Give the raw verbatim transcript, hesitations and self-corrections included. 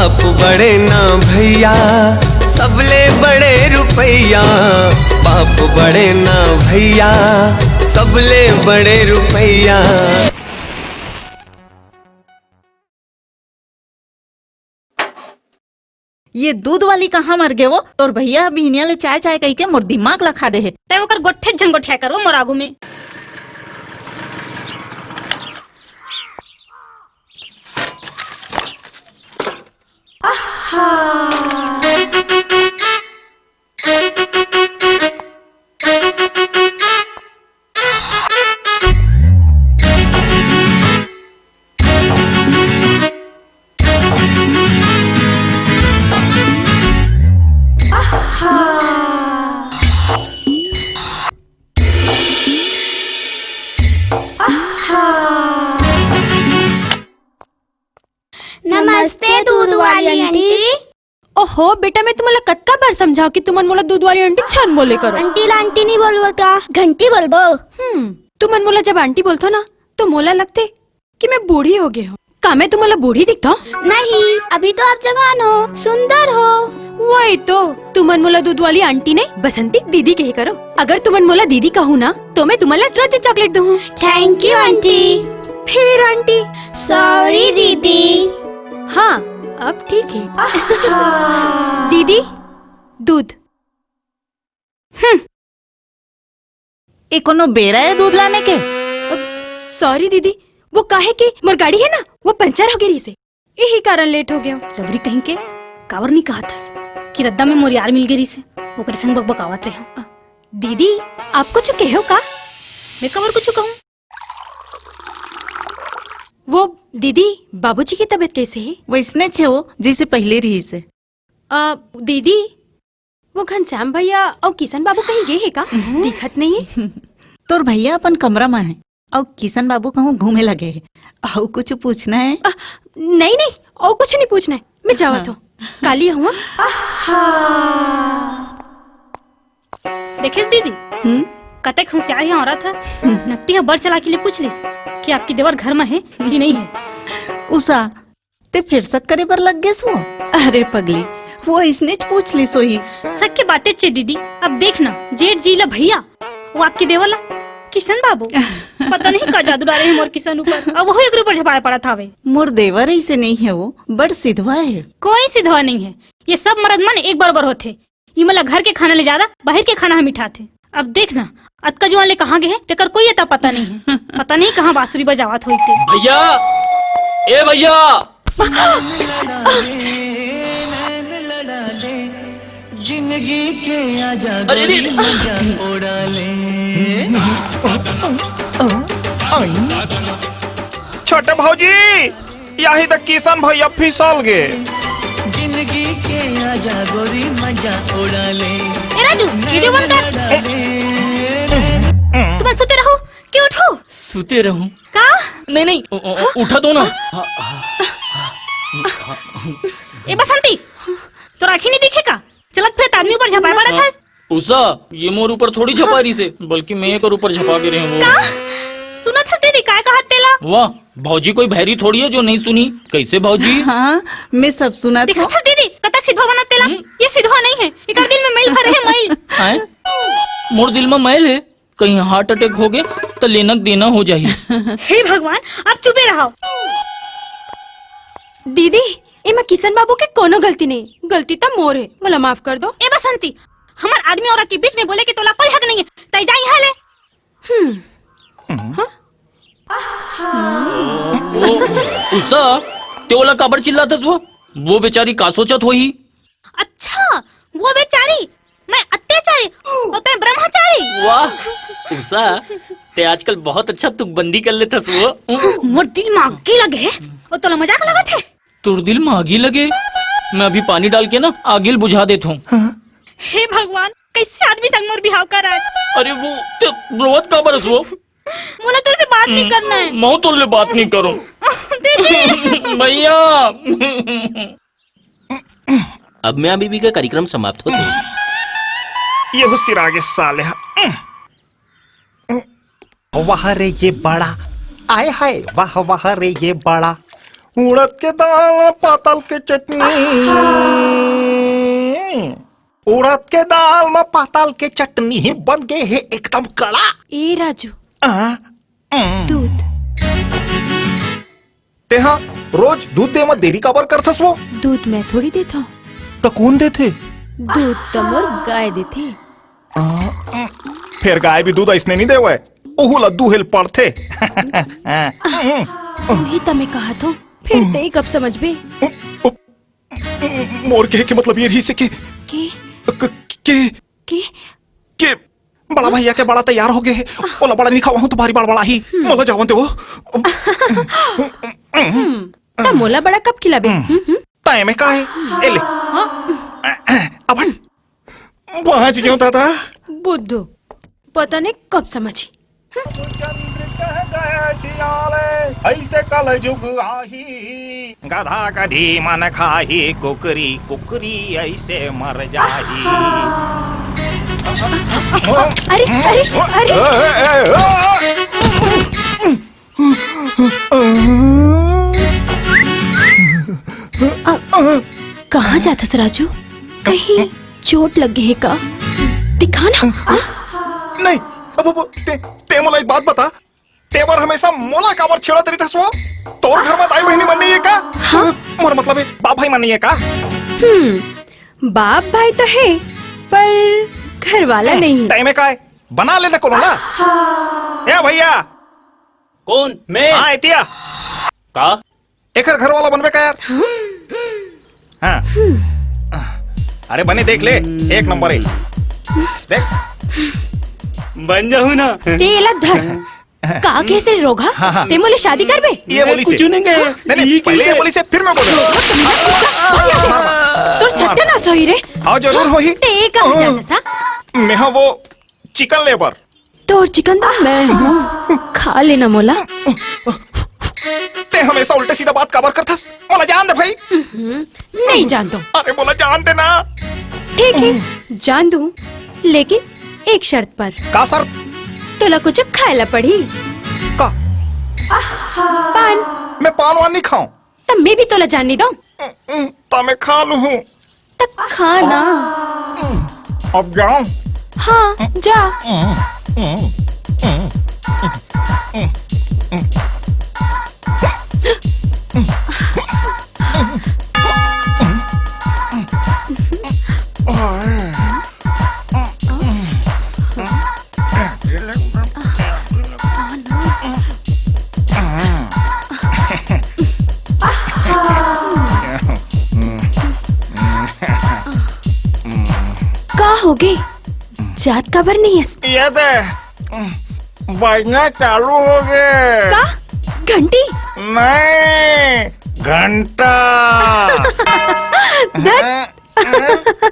बाप बड़े ना भैया, सबले बड़े रुपैया। बाप बड़े ना भैया, सबले बड़े रुपैया। ये दूध वाली कहाँ मर गे वो? तोर भैया बिहनिया ले चाय चाय कहिके मोर दिमाग ला खा दे हे। तै ओकर गोठे झन गोठिया कर वो मोर आगू में। नमस्ते दूध वाली आंटी। ओहो बेटा, मैं तुमन ला कतका बार समझाओं कि तुमन मोला दूध वाली आंटी झन बोले करो। आंटी ला आंटी नहीं बोलबो का, घंटी बोलबो। हम्म, तुमन मोला जब आंटी बोलथो ना, तो मोला लगथे कि मैं बूढ़ी हो गे हों। का मैं तुमन ला बूढ़ी दिखथों? नहीं, अभी तो आप जवान हो, सुंदर हो। वही तो, तुमन मोला दूध वाली आंटी नहीं, बसंती दीदी कहे करो। अगर तुमन मोला दीदी कहू ना, तो मैं तुमन ला रोज chocolate दूँ। Thank you aunty. फिर आंटी। Sorry दीदी। हाँ, अब ठीक है। दीदी, दूध। हम्म। ए कोनो बेरा है दूध लाने के? Sorry दीदी, वो काहे कि मोर गाड़ी है ना, वो पंचर हो गे रहिसे, यही कारण late हो गे हों। लबरी कहीं के, काबर नहीं कहत हस कि रद्दा में मोर यार मिल गे रहिसे, ओकरे संग बकबकावत रहे हों। दीदी, आप कुछु कहे हो का? मैं काबर कुछु कहूँ? वो दीदी, बाबूजी की तबीयत कैसे है? वैसने छे वो, जैसे पहले रहिसे। अ, दीदी, वो घनश्याम भैया अउ किशन बाबू कहीं गे हे का? दिखत नहीं है। तोर भैया अपन कमरा में है, अउ किशन बाबू कहूँ घूमे लगे है। अउ कुछ पूछना है? अ, नहीं, नहीं, अउ कुछ नहीं पूछना है। मैं जावत हों। काली हुआ। देखेस दीदी, हम्म? कतेक होशियार हे औरत ह। नकटी ह बड़ चलाकी ले पूछ लिस कि आपकी देवर घर में है कि नहीं है। उषा, ते फेर शक करे बर लग गेस वो? अरे पगली, वो अइसनेच पूछ लिस होही। शक के बातेच हे दीदी। अब देखना, जेठ जी ला भैया, वो आपके देवर ला किशन बाबू, पता नहीं का जादू डारे हे मोर किशन ऊपर। अब वो एकरे ऊपर झपाए पड़त हावे। मोर देवर अइसे नहीं है, वो बड़ सिधवा है। कोई सिधवा नहीं है, ये सब मरद मन एक बरोबर होथे। इमन ला घर के खाना ले ज्यादा बाहिर के खाना ह मिठाथे। अब देखना, अतका जुआन ले कहाँ गे हे, तेकर कोई अता पता नहीं है। पता नहीं कहाँ बांसुरी बजावत होही ते। भैया, ए भैया। जिंदगी के आजा अरे, अरे, गोरी अरे। मजा उड़ा ले। छोटे भौजी, यही त किशन भैया फिसल गे। जिंदगी के आजा गोरी मजा उड़ा ले। ए राजू, वीडियो बंद कर। तुमन सुते रहो कि उठो? सुते रहूं? का? नहीं, नहीं, उ-, उ-, उठा दो ना। ए बसंती, तोर आँखी नहीं दिखे का? चलत फिरत आदमी ऊपर झपाए पड़त हस। उषा, ये मोर ऊपर थोड़ी झपा रहिसे, बल्कि मैं एकर ऊपर झपा गे रहेंव। का? सुनत हस दीदी, काय कहत तेला? वाह, भौजी कोई भैरी थोड़ी है जो नहीं सुनी। कैसे भौजी? हाँ, मैं सब सुनत हूँ। देखत हस दीदी, कतका सिधवा बनत तेला। हम्म? ये सिधवा नहीं है, एकर दिल में मैल भरे है, मैल। हैं? मोर दिल में मैल है, कहीं heart attack हो गे त लेना देना हो जाही। हे भगवान, अब चुपे रहो। दीदी, एमा किशन बाबू के कोनो गलती नहीं, गलती त मोर है, मोला माफ कर दो। ए बसंती, हमर आदमी औरत के बीच में बोले के तोला कोई हक नहीं है, तै जा यहाँ ले। हम्म। हाँ? ओ, उषा, ते ओला काबर चिल्लाथस वो? वो बेचारी का सोचत होही? अच्छा, वो बेचारी, मैं अत्याचारी, और तै ब्रह्मचारी। वाह, उषा, ते आजकल बहुत अच्छा तुकबंदी कर लेथस वो। मोर दिल में आगी लगे, और तोला मजाक लगत है? तोर दिल में आगी लगे? मैं अभी पानी डाल के ना आगी ल बुझा देत हूँ। हे भगवान, कैसे आदमी संग मोर बिहाव करा? अरे वो, ते रोवत काबर हस वो? मोला तोर से बात नहीं करना है। मैं तोर ले बात नहीं करूँ। दीदी। भैया। अब मियाँ बीबी का कार्यक्रम समाप्त होथे। ये हो सिरागे साले हा। वाह रे ये बड़ा, आय हाय, वाह वाह रे ये बड़ा, उड़द के दाल म पातल के चटनी, उड़द के दाल म पातल के चटनी बन गे हे एकदम कड़ा। ए राजू, आ, उम। दूध। तेहा रोज दूध दे म देरी काबर करथस वो? दूध मैं थोड़ी देथव। त कोन देथे? दूध त मोर गाय देथे। आ, उम, फेर गाय भी दूध अइसने नइ देवय, ओहू ला दूहे ल पड़थे। उही त मैं कहत हूँ, फेर तैं कब समझबे? मोर कहे के मतलब ये रहिस हे कि के? क-, के? के? के? बड़ा भैया के बड़ा तैयार हो गे हे, ओला बड़ा नइ खवाहूँ त भारी बड़बड़ाही। मोला जावन दे वो। हम्म, त मोला बड़ा कब खिलाबे? हम्म, हम्म। तैं में का हे? ए ले। हाँ? अब हट। बाँच गेंव दादा। बुद्धू, पता नहीं कब समझी। चंद्र कह गए सियाले, ऐसे कलजुग आही। गधा गधी मन खाही, कुकरी कुकरी ऐसे मर जाही। अरे, अरे, अरे। अ, कहाँ जाथस राजू? कहीं चोट लग गे हे का? दिखा ना। आ? नहीं, अब, अब, ते, ते मोला एक बात बता, ते बर हमेशा मोला काबर छेड़त रहिथस वो? तोर घर में दाई बहिनी मन नहीं है का? हाँ? मोर मतलब है, बाप भाई मन नहीं है का? हम्म, बाप भाई तो है, पर घर वाला हम्म, नहीं है। तैं में का है? बना लेना कोनो ला। ए भैया, कौन? मैं? हाँ, एतिया। का? एकर घर वाला बनबे का यार? हाँ। अरे बने देख ले, एक नंबर है। देख। बन जाहूँ ना। तेला धर। का कहे से रोगहा? हाँ, हाँ। ते मोले शादी करबे? ये बोली से। कुछ नहीं कहे। नहीं, नहीं, ये पहले ये कैसे? बोली से, फिर मैं बोलूँ। तोर सत्यानाश होही रे। हाँ, जरूर होही। ते कहाँ जाथस? मैं हाँ वो चिकन लेबर। तोर चिकन तो मैं हूँ, खा लेना मोला। ते हमेशा उल्टे सीधा बात काबर करथस? मोला जान दे भाई। हम्म, नहीं जानतो। अरे मोला जान दे ना। ठीक है, जान दूँ, लेकिन एक शर्त पर। का शर्त? तोला कुछ खाए ला पड़ी। का? पान। मैं पान वान नहीं खाऊं। त मैं भी तोला जान नहीं दूँ। त मैं खा लूँ। त खा ना। अब जाऊं? हाँ, जा। का होगे? जात काबर नहीं हस? ये दे, बजना चालू होगे। का? घंटी? नहीं, घंटा। धत।